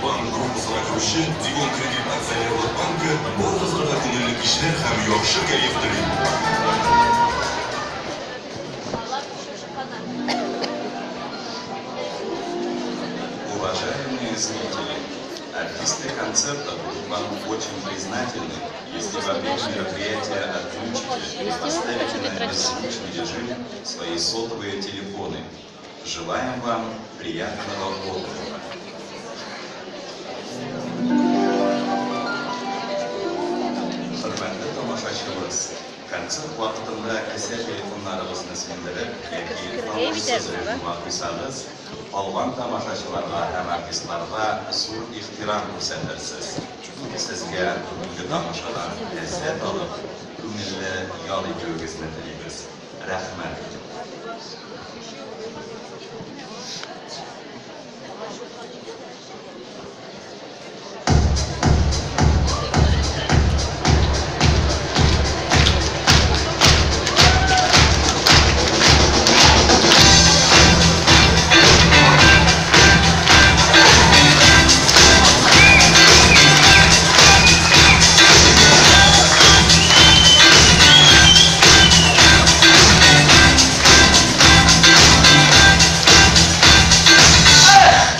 Банк группасына керүче Дивон Кредит акционерлык банкы барыгызга да күңелле кичләр һәм яхшы кәеф тели. Уважаемые зрители, артисты концерта будут вам очень признательны, если во время мероприятия отключите или поставите на беззвучный режим свои сотовые телефоны. Желаем вам приятного отдыха. Хөрмәтле тамашачыбыз, концерт вакытында кесә телефоннарыгызны сүндереп яки тавышсыз режимга куйсагыз, калган тамашачыларга һәм артистларга зур ихтирам күрсәтерсез. Сезгә бүгенге тамашадан ләззәт алып, күңелле ял итүегезне телибез. Рәхмәт!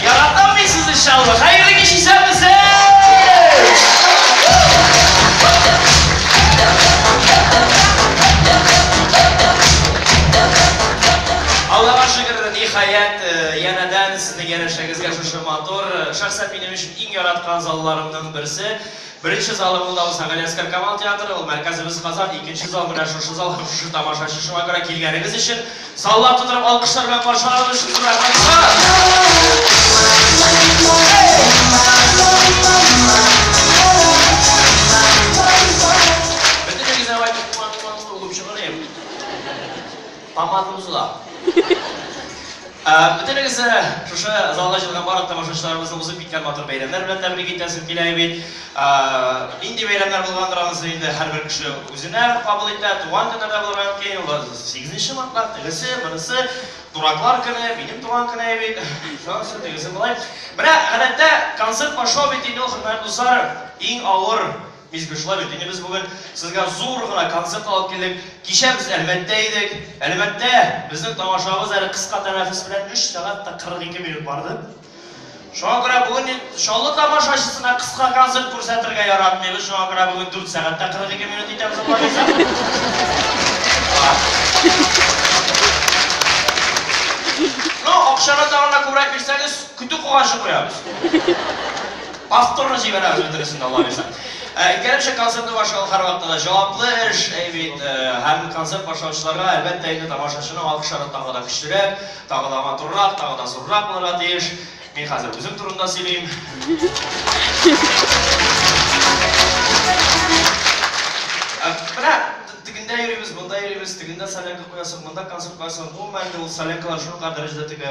Яратам мин сезне, Чаллы! Хәерле кич, исәнмесез! Аллага шөкер, ниһаять, янәдән сезнең янәшәгезгә шушы матур, шәхсән минем өчен иң яраткан залларымның берсе. Беренче залым ул да булса Галиәсгар Камал театры, ул мәркәзебез Казан, икенче зал менә шушы зал һәм шушы тамашачы. Шуңа күрә килгәнегез өчен заллар тутырып алкышлар белән каршы алыгыз өчен зур рәхмәт. Бөтенегезне үбеп чыгарыйм. Помада бозыла. Бөтенегезне шушы залга җыелган барлык тамашачыларыбызны узып киткән матур бәйрәмнәр белән тәбрик итәсем килә бит. Нинди бәйрәмнәр булгандыр анысы инде һәрбер кеше үзенә кабул итә. Туган көннәр дә булырга мөмкин, ул 8 мартта, тегесе, монысы, дураклар көне, минем туган көнем бит. Шунысы, тегесе болай. Менә гадәттә концерт башлау бит инде ул, хөрмәтле дуслар, иң авыр мизгел шулай бит. Инде без бүген сезгә зур гына концерт алып килдек. Кичә без Әлмәттә идек. Әлмәттә безнең тамашабыз әле кыска тәнәфес белән 3 сәгать тә 42 минут барды. Шуңа күрә бүген Чаллы тамашачысына кыска концерт күрсәтергә яратмыйбыз. Шуңа күрә бүген 4 сәгать тә 42 минут итәбез, Алла бирсә. Ну, акчаны тагын да күбрәк бирсәгез, көтү куганчы куябыз. Повторно җибәрәбез бөтенесен дә, Алла бирсә. Әйткәнемчә, концертны башлау һәрвакытта да җаваплы эш, әй бит, һәм концерт башлаучыларга, әлбәттә инде, тамашачының алкышлары тагы да көчлерәк, тагы да матуррак, тагы да зуррак булырга тиеш. Мин хәзер үзем турында сөйлим. Менә тегендә йөрибез, монда йөрибез, тегендә солянка куясың, монда концерт куясың. Гомумән инде ул солянкалар шуның дәрәҗәдә теге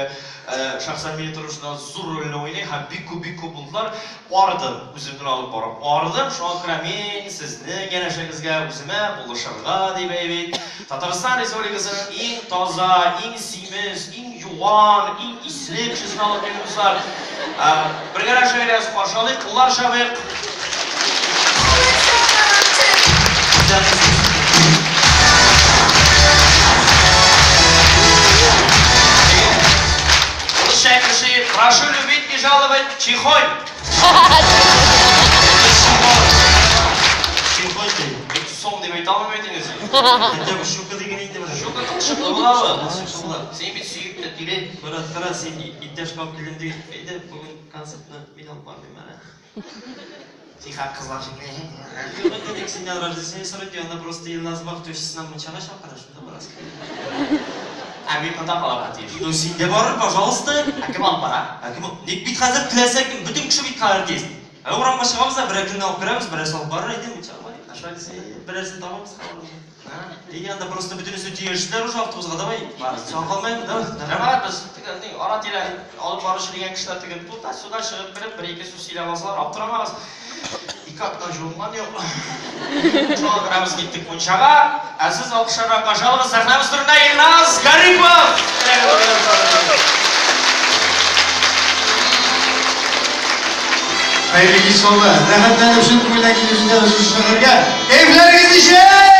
шәхсән минем тормышымда зур рольне уйный һәм бик күп, бик күп булдылар. Ардым, үзем генә алып барып ардым, шуңа күрә мин сезнең янәшәгезгә үземә булышырга дип әйбит. Татарстан Республикасының иң таза, иң симез, иң юан, иң исле кешесен алып килдем, дуслар. Бергәләп шагыйрәбез каршы алыйк, куллар чабыйк. Урысча әйтмешли, прошу любить и жаловать, чихонь. Чихонь ди. Бик сом дип әйтә алмыйм бит инде син. Хотя бы щука диген инде менә. Щука кылчыклы буламы? Кылчыклы була. Син бит сөеп тә тиле. Кара, кара, син иптәш калып килдем дип әйдә, бүген концертны мин алып бармыйм әле. Син хәзер кызлар шикелле. Юк инде, ник синнән разрешение сорыйм ди, анда просто Илназ бар, тещасыннан мунчага чакыра, шунда барасы килә. Ә мин монда калырга тиеш. Ну син дә барыр, пожалуйста. Ә кем алып бара? Ә кем? Ник бит хәзер теләсә кем, бөтен кеше бит хәзер артист. Ә урамга чыгабыз да, берәр кемне алып керәбез, берәрсе алып барыр иде, мунчага барыйк. Ә шулай дисең? Берәрсен табабыз хәзер. И анда просто бөтенесе төялештеләр уже автобусга, давай. Соңга калмыйм, давай. Җәмәгать, без теге ни, ара-тирә алып баручы дигән кешеләр теге туда-сюда чыгып кереп, бер-ике сүз сөйләп алсалар, аптырамагыз. Ике атна җуынган юк. Шуңа күрә без киттек мунчага. Ә сез алкышларга каршы алыгыз, сәхнәбез түрендә Илназ Гарипов! Хәерле кич, балалар. Рәхәтләнеп, чын күңелдән килеп җитәбез шушы шәһәргә. Кәефләрегез ничек?